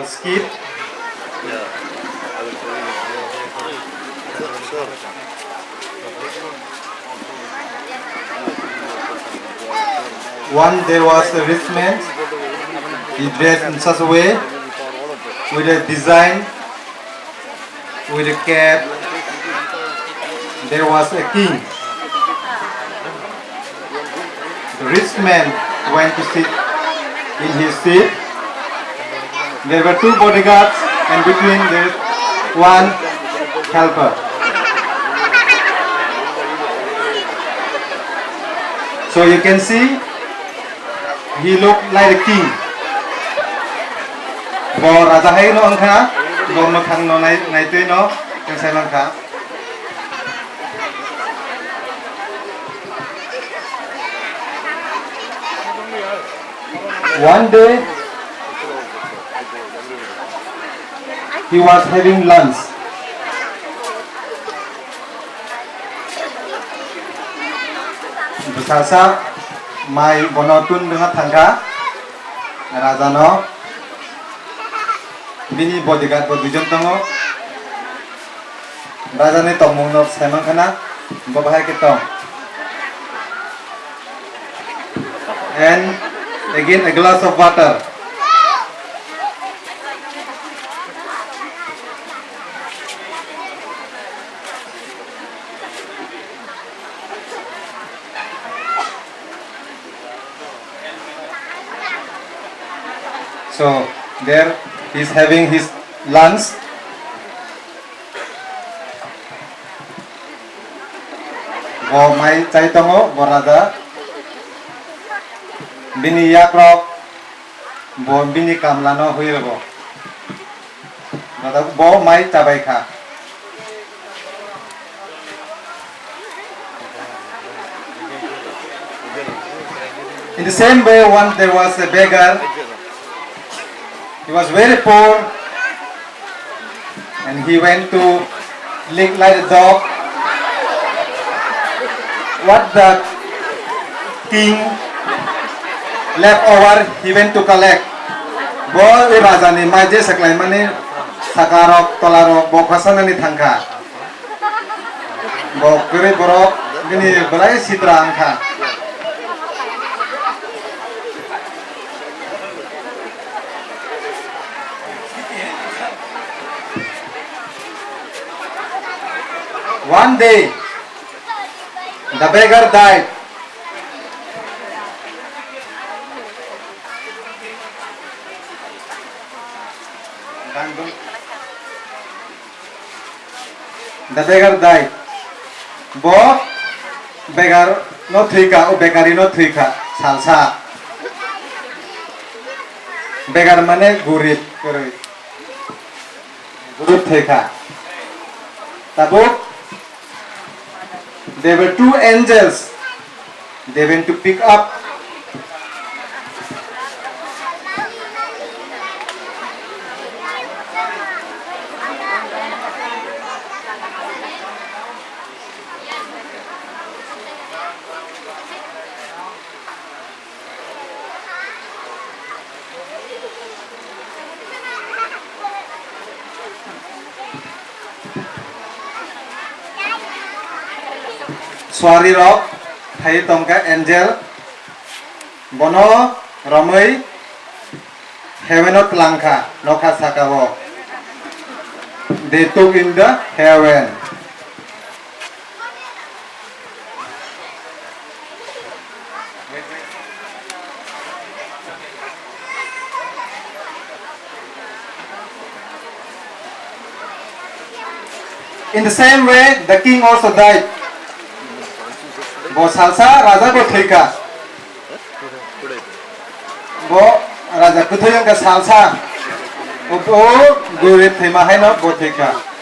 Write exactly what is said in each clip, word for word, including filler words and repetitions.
Skip. One, there was a rich man. He dressed in such a way with a design, with a cap. There was a king. The rich man went to sit in his seat. There were two bodyguards, and between there is one helper. So you can see, he looked like a king. Bo raja hai no wngkha, bo mwkhang no nai, naitwi no, tei sai mankha. One day, he was having lunch. Bwsasa mai bono tun rwna thangkha rajano. Bini bodyguard bo duijon tongo. Rajani tongmung no sai mankha na, bo bahai khe tong. And again a glass of water. So there he is having his lunch. Bo mai chai tongo, bo raja. Bini yakrok, bo bini kamlano hui rwgo. Bo mai chabai kha. In the same way, once there was a beggar. He was very poor and he went to lick like a dog. What the king left over, he went to collect. Bo rajani mai je saklaimani sakarok, tolarok, bo khwsanani thangkha. Bo kwrwi borok bini belai sitra wngkha. One day, the beggar died. The beggar died. Bo beggar no thwikha, o begari no thwikha, salsa. Beggar mane gurib, gurib. Gurib thwikha. Tabuk, there were two angels. They went to pick up. Suari rok phai tongkha angel, bono romwi heaven o twlangkha, nokha saka o. They took in the heaven. In the same way, the king also died. Bo salsa raja bo thwikha. Bo raja kwthwi wngkha salsa. O, o gurib thwima haino bo thwikha.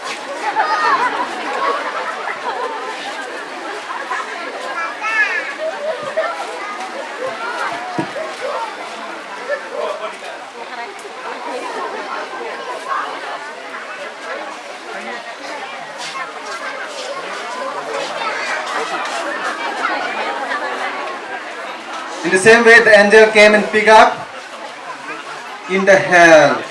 In the same way, the angel came and pick up in the hell.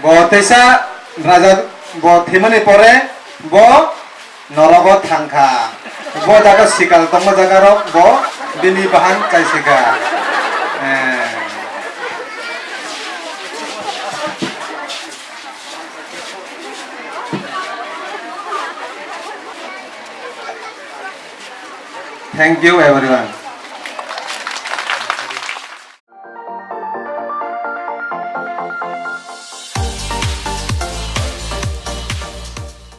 Bo teisa raja bo thwimani pore bo norogo thangkha. Bo jaga sikal tongma jaga rok bo bini bahan chaisikha. Eh. Thank you everyone.